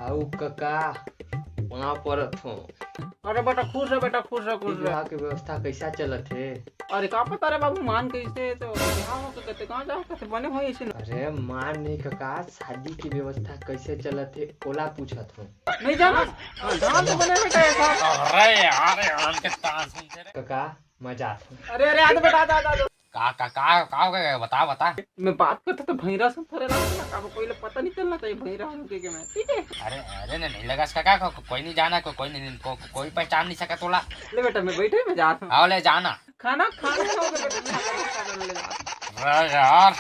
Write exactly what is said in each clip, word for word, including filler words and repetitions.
अउ कका, पाँव परत हों। अरे बेटा, खुश रह बेटा, खुश रह, खुश रह। बिहाव के व्यवस्था कैसा चलत हे? अरे का पता रे बाबू, मान कैसे तो बिहाव हो के कते कहाँ जाओ, कते बने हो ऐसे न। अरे मान नहीं कका, शादी की व्यवस्था कैसे चलत हे, ओला पूछत हों। नहीं जाना? हाँ, जान तो बने बेटा, ऐसा। अरे यार, यार के तान सुनते रे। कका, मैं जात हों। अरे, अरे, आ तो बेटा, आ, आ, आ, आ। का, का, का, का हो गया? बता, बता। मैं बात करता तो भैरा से थोड़े लागत ना, अब कोई ले पता नहीं चलना चाहिए भैरा हम के, के मैं, ठीक है? अरे, अरे, नहीं, नहीं लगा इसका क्या? को-, कोई नहीं जाना, को-, कोई नहीं, को-, कोई पहचान नहीं सका तोला। ले बेटा, मैं बैठे, मैं जाता हूँ। आओ, ले जाना। खाना, खाना खाओगे बेटा, खाना, खाना ले जाओ। अरे यार।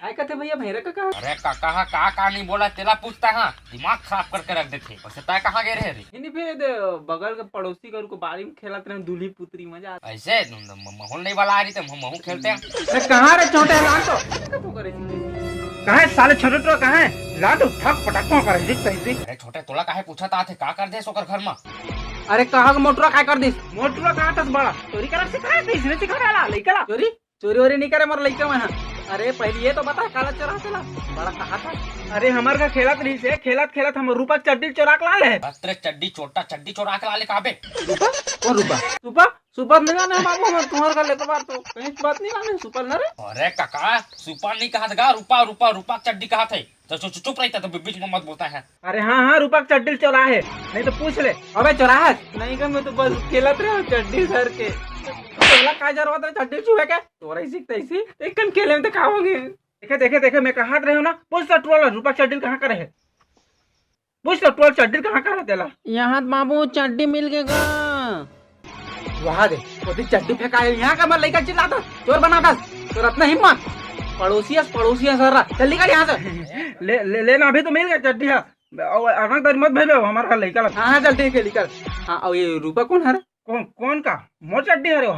काय कथे भैया, भैरा का कहा? अरे काका हा, का, का नहीं बोला, तेला पूछता हा, दिमाग खराब करके रख देथे। वैसे तय कहाँ गए रहे रे? नहीं, नहीं, फिर दे, बगल के पड़ोसी घर को बारी में खेलत रहे, दूल्ही पुतरी, मजा आता। ऐसे न-, न-, म-, माहौल नहीं वाला आ रही तो हम, महू खेलते हैं। अरे कहाँ रे छोटे, लान तो। कहाँ है साले छोटे टुरा, कहाँ है? लान तो, ठक पटक कर है, देख सही से। अरे छोटे, तोला काहे पूछत आथे, का कर देस ओकर घर में? अरे कहाँ के मोटरा काय कर दिस? मोटरा कहाँ था बड़ा? चोरी करक सिखाया था, इसने सिखा डाला, लइका ला। चोरी? चोरी वोरी नहीं करे मोर लइका मन ह। अरे पहले ये तो बता, काला चोरा चला? बड़ा कहा था। अरे हमर घर खेलत रहिस हे, खेलत खेलत हमर रूपा के चड्डी चोरा के ला ले। अरे चड्डी चोटा, चड्डी चोरा के ला ले काबे? रूपा? कौन रूपा? सुपर? सुपर नहीं जाने बाबू, हमर तुम्हार घर लेते बार तो कहीं बात नहीं जाने सुपर ना रे। अरे काका, सुपर नहीं कहा था, रूपा, रूपा, रूपा के चड्डी कहा थे। तो चुप, चुप, चुप रही, तो बी-, बीच में मत बोलता है। अरे हाँ, हाँ, रूपा के चड्डी चोरा है, नहीं तो पूछ ले। अबे चोरा है? नहीं का, मैं तो बस खेलत रहे हूँ चड्डी सर के। तोला का जरूरत है चड्डी छुए के? तोरा इसी तैसी एक कन खेले में तो खाओगे। देखे, देखे, देखे, मैं कहा रहे हूँ ना, पूछ तो टोला रूपा के चड्डी कहाँ करे है? पूछ तो टोला चड्डी कहाँ करे तेला? यहाँ बाबू चड्डी मिल के गा। वहाँ दे, ओती चड्डी फेंका है, यहाँ का मर लइका चिल्लाता, चोर बनाता, तोर अतना हिम्मत। पड़ोसी अस, पड़ोसी अस, सर, चल निकल यहाँ से। ले, ले, लेना अभी तो मिल गया चड्डी है। अनक दरी मत भेजो हमारा लइका ला। हाँ, हाँ, चल ठीक है, निकल। हाँ, और ये रूपा कौन है रे? कौन, कौन का? मोर चड्डी हरे वहा।